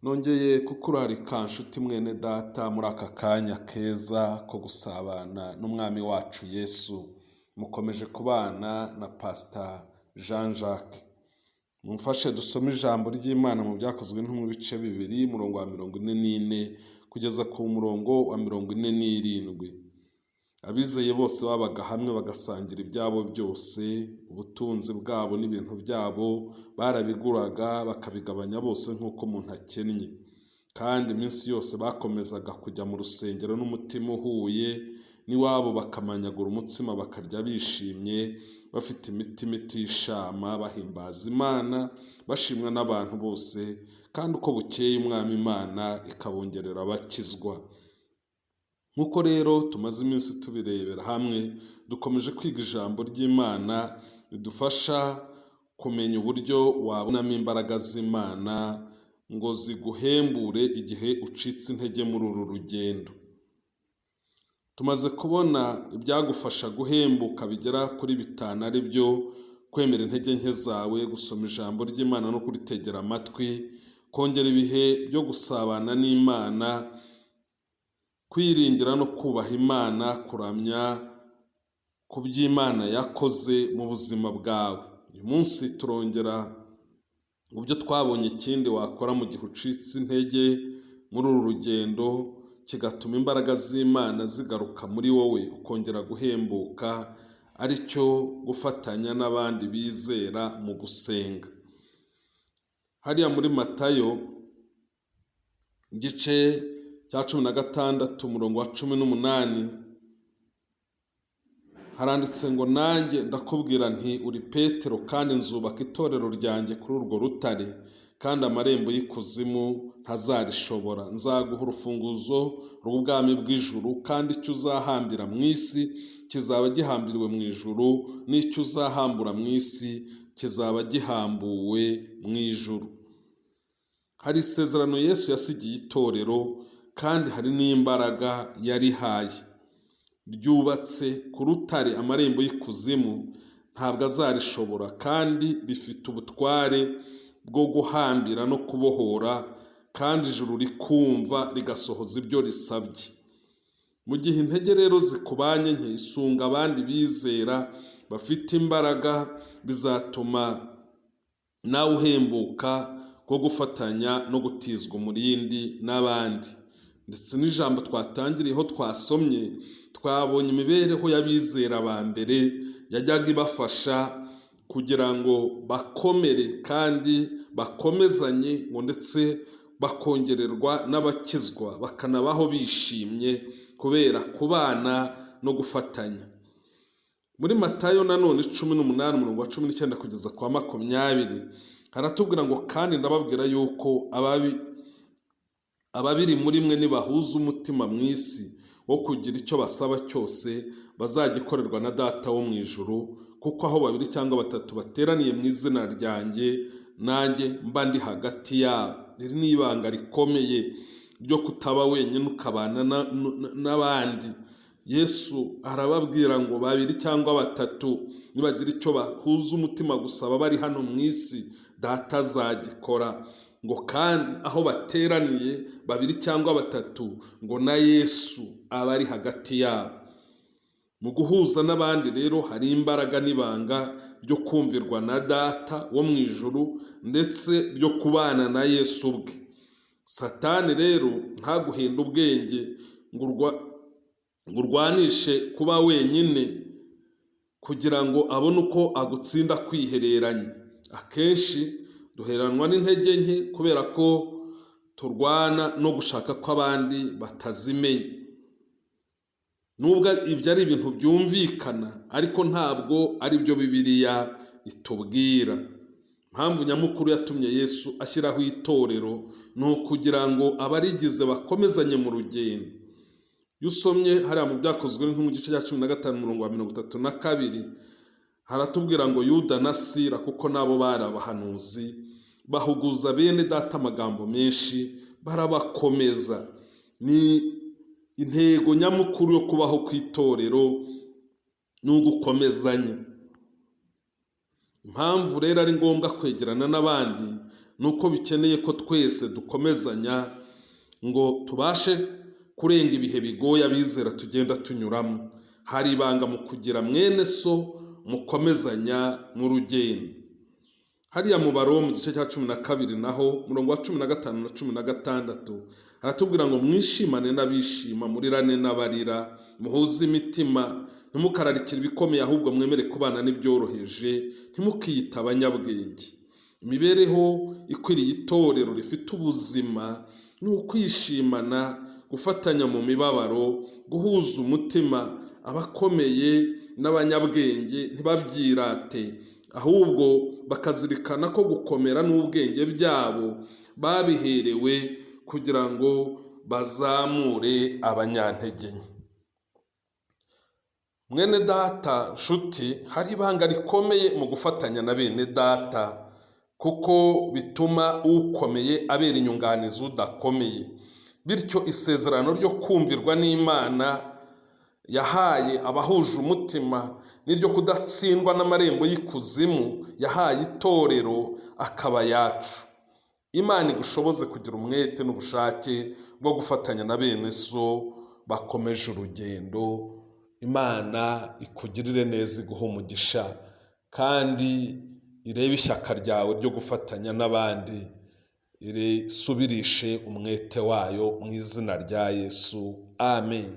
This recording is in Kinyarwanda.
Nongeye kukurarika nshuti mwene data muri aka kanya keza ko gusabana n'Umwami wacu Yesu. Mukomeje kubana na Pastor Jean Jacques. Mumfashe dusome ijambo ry'Imana mu Byakozwe nko mu bice 2, umurongo wa 44 kugeza ku murongo wa 47. Abizeye bose babaga hamwe bagasangira ibyabo byose, ubutunzi bwabo n'ibintu byabo barabiguraga bakabigabanya bose nk'uko umuntu akennye. Kandi iminsi yose bakomezaga kujya mu rusengero n'umutima uhuye, n'iwabo bakamanyagura umutsima bakarya bishimye, bafite imitima itishama, bahimbaza Imana, bashimwa n'abantu bose, kandi uko bukeye Umwami Imana ikabongerera abakizwa. Nk'uko rero tumaze iminsi tubirebera hamwe, dukomeje kwiga ijambo ry'Imana ridufasha kumenya uburyo wabonamo imbaraga z'Imana ngo ziguhembure igihe ucitse intege muri uru rugendo. Tumaze kubona ibyagufasha guhembuka bigera kuri 5, ari byo: kwemera intege nke zawe, gusoma ijambo ry'Imana no kuritegera amatwi, kongera ibihe byo gusabana n'Imana, kwiringira no kubaha Imana, kuramya ku by'Imana yakoze mu buzima bwawe. Uyu munsi turongera mu byo twabonye ikindi wakora mu gihe ucitse intege muri uru rugendo, kigatuma imbaraga z'Imana zigaruka muri wowe ukongera guhembuka, aricyo gufatanya n'abandi bizera mu gusenga. Hariya muri Matayo igice cya 16 umurongo wa 18 haranditse ngo: "Nanjye ndakubwira nti uri Petero, kandi nzubaka itorero ryanjye kuri urwo rutare, kandi amarembo y'ikuzimu ntazarishobora. Nzaguha urufunguzo rw'ubwami bw'ijuru, kandi icyo uzahambira mu isi kizaba gihambiriwe mu ijuru, n'icyo uzahambura mu isi kizaba gihambuwe mu ijuru." Hari isezerano Yesu yasigiye itorero, kandi hari n'imbaraga yarihaye. Ryubatse ku rutare, amarembo y'ikuzimu ntabwo azarishobora, kandi rifite ubutware bwo guhambira no kubohora, kandi ijuru rikumva rigasohoza ibyo risabye. Mu gihe intege rero zikubanye nke, isunga abandi bizera bafite imbaraga, bizatuma nawe uhembuka bwo gufatanya no gutizwa umurindi n'abandi. Ndetse n'ijambo twatangiriyeho twasomye, twabonye imibereho y'abizera ba mbere yajyaga ibafasha kugira ngo bakomere kandi bakomezanye, ngo ndetse bakongererwa n'abakizwa, bakanabaho bishimye kubera kubana no gufatanya. Muri Matayo nanone 18 umurongo wa 19 kugeza kwa 20 haratubwira ngo: "Kandi ndababwira yuko ababiri muri mwe nibahuza umutima mu isi wo kugira icyo basaba cyose, bazagikorerwa na Data wo mu ijuru, kuko aho babiri cyangwa batatu bateraniye mu izina ryanjye, nanjye mba ndi hagati yabo." Iri ni ibanga rikomeye ryo kutaba wenyine ukabana n'abandi. Yesu arababwira ngo babiri cyangwa batatu nibagira icyo bahuza umutima gusaba bari hano mu isi, Data azagikora. Ngo kandi aho bateraniye babiri cyangwa batatu, ngo na Yesu aba ari hagati yabo. Mu guhuza n'abandi rero hari imbaraga n'ibanga ryo kumvirwa na Data wo mu ijuru, ndetse ryo kubana na Yesu ubwe. Satani rero ntaguhinde ubwenge ngo urwanishe kuba wenyine kugira ngo abone uko agutsinda kwihereranya. Akenshi duheranwa n'intege nke kubera ko turwana no gushaka ko abandi batazimenya. Nubwo ibyo ari ibintu byumvikana, ariko ntabwo ari byo Bibiliya itubwira. Impamvu nyamukuru yatumye Yesu ashyiraho itorero ni ukugira ngo abarigize bakomezanye mu rugendo. Iyo usomye hariya mu Byakozwe nko mu gice cya 15 umurongo wa 32, haratubwira ngo: "Yuda na Sira, kuko nabo bari abahanuzi, bahuguza bene Data amagambo menshi, barabakomeza." Ni intego nyamukuru yo kubaho ku itorero ni ugukomezanya. Impamvu rero ari ngombwa kwegerana n'abandi Ni uko bikeneye ko twese dukomezanya ngo tubashe kurenga ibihe bigoye abizera tugenda tunyuramo. Hari ibanga mu kugira mwene so mukomezanya mu rugendo. Hariya mu Baroma mu gice cya 12 naho umurongo wa 15 na 16 haratubwira ngo mwishimane n'abishima, murirane n'abarira, muhuze imitima, ntimukararikire ibikomeye ahubwo mwemere kubana n'ibyoroheje, ntimukiyite abanyabwenge. Imibereho ikwiriye itorero rifite ubuzima ni ukwishimana, gufatanya mu mibabaro, guhuza umutima, abakomeye n'abanyabwenge ntibabyirate, ahubwo bakazirikana ko gukomera n'ubwenge byabo babiherewe kugira ngo bazamure abanyantege nke. Mwene data nshuti, hari ibanga rikomeye mu gufatanya na bene data, kuko bituma ukomeye abera inyunganizi udakomeye. Bityo isezerano ryo kumvirwa n'Imana yahaye abahuje umutima n'iryo kudatsindwa n'amarembo y'ikuzimu yahaye itorero akaba yacu. Imana igushoboze kugira umwete n'ubushake bwo gufatanya na bene so bakomeje urugendo. Imana ikugirire neza, iguhe umugisha, kandi irebe ishyaka ryawe ryo gufatanya n'abandi, irisubirishe umwete wayo mu izina rya Yesu. Amen.